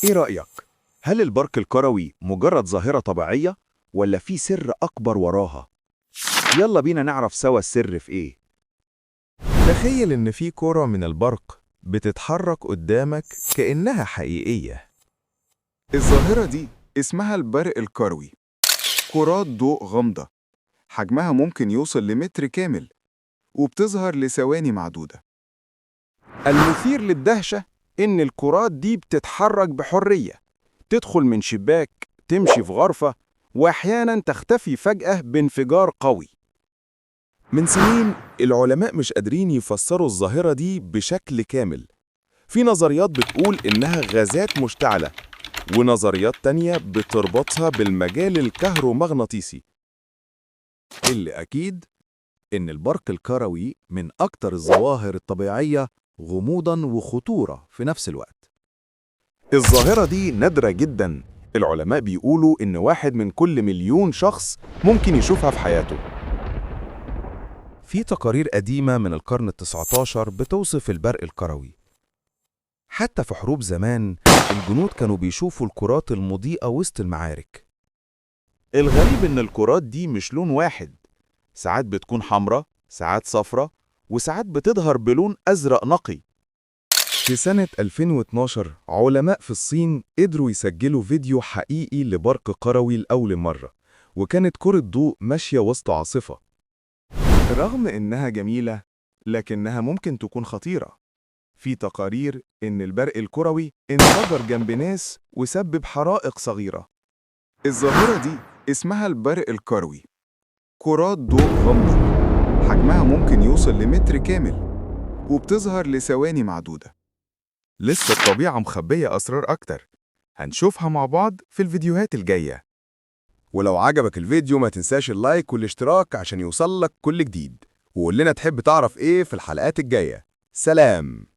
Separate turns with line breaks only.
إيه رأيك؟ هل البرق الكروي مجرد ظاهرة طبيعية ولا في سر أكبر وراها؟ يلا بينا نعرف سوا السر في إيه.
تخيل إن في كرة من البرق بتتحرك قدامك كأنها حقيقية.
الظاهرة دي اسمها البرق الكروي. كرات ضوء غامضة حجمها ممكن يوصل لمتر كامل، وبتظهر لثواني معدودة.
المثير للدهشة إن الكرات دي بتتحرك بحرية، تدخل من شباك، تمشي في غرفة، وأحياناً تختفي فجأة بانفجار قوي.
من سنين العلماء مش قادرين يفسروا الظاهرة دي بشكل كامل. في نظريات بتقول إنها غازات مشتعلة، ونظريات تانية بتربطها بالمجال الكهرومغناطيسي.
اللي أكيد إن البرق الكروي من أكتر الظواهر الطبيعية غموضاً وخطورة في نفس الوقت.
الظاهرة دي نادرة جدا، العلماء بيقولوا إن 1 من كل مليون شخص ممكن يشوفها في حياته.
في تقارير قديمة من القرن ال19 بتوصف البرق الكروي. حتى في حروب زمان الجنود كانوا بيشوفوا الكرات المضيئة وسط المعارك.
الغريب إن الكرات دي مش لون واحد، ساعات بتكون حمراء، ساعات صفرة، وساعات بتظهر بلون أزرق نقي.
في سنة 2012 علماء في الصين قدروا يسجلوا فيديو حقيقي لبرق كروي لأول مرة، وكانت كرة ضوء ماشية وسط عاصفة. رغم إنها جميلة، لكنها ممكن تكون خطيرة. في تقارير إن البرق الكروي انفجر جنب ناس وسبب حرائق صغيرة. الظاهرة دي اسمها البرق الكروي. كرات ضوء غامضة حجمها ممكن يوصل لمتر كامل، وبتظهر لثواني معدودة.
لسه الطبيعة مخبية أسرار أكتر، هنشوفها مع بعض في الفيديوهات الجاية.
ولو عجبك الفيديو ما تنساش اللايك والاشتراك عشان يوصلك كل جديد، وقول لنا تحب تعرف إيه في الحلقات الجاية. سلام.